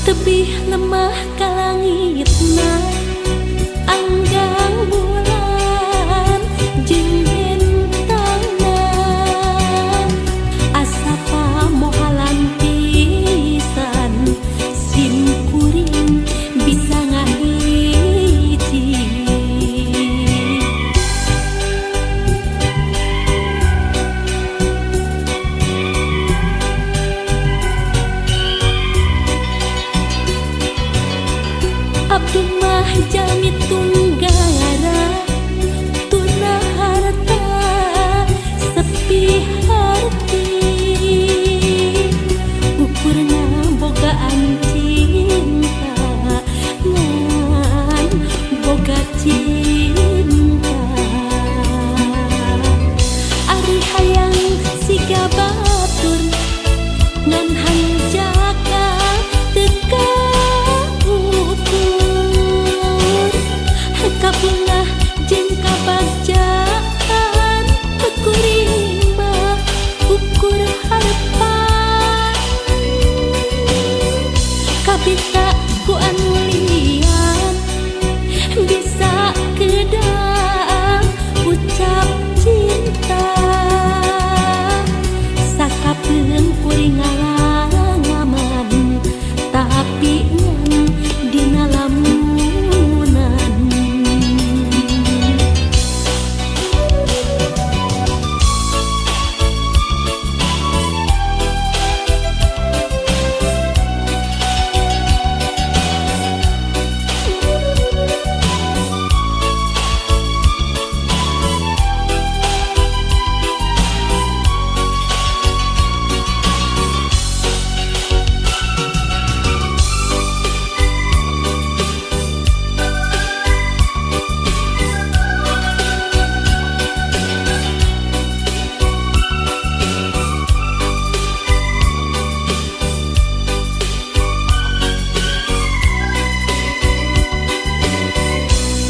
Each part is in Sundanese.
Tebih lemah ka langitna anggang bulan jeung bintangna asa pamohalan pisan sim kuring bisa ngahiji. Abdi mah jalmi tunggara tuna harta sepi hati ukurna bogaan cinta ngan boga cinta ari hayang siga batur ngan hanjaka teu kabungah jeung kabagjaan kuring mah ukur harepan kabita ku anu lian bisa kedang ucap cinta sakapeung kuring ngalangaman tapi ngan dina lamun.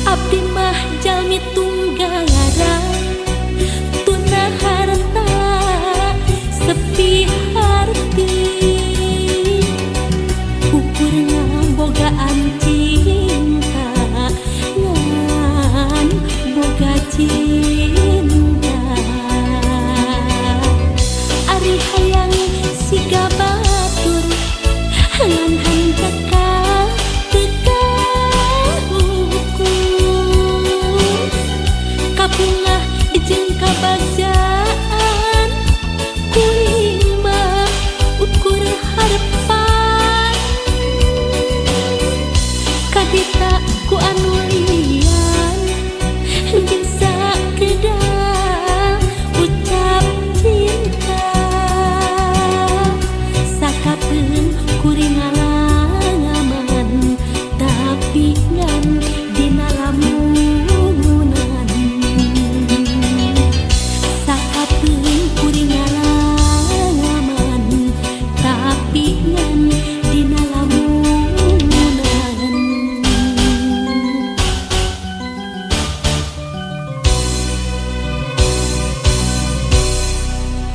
Abdi mah jalmi tunggara tuna harta sepi harti ukur ngabogaan cinta ngan boga cinta ari hayang siga batur ngan hanjaka teu kabungah jeung kabagjaan.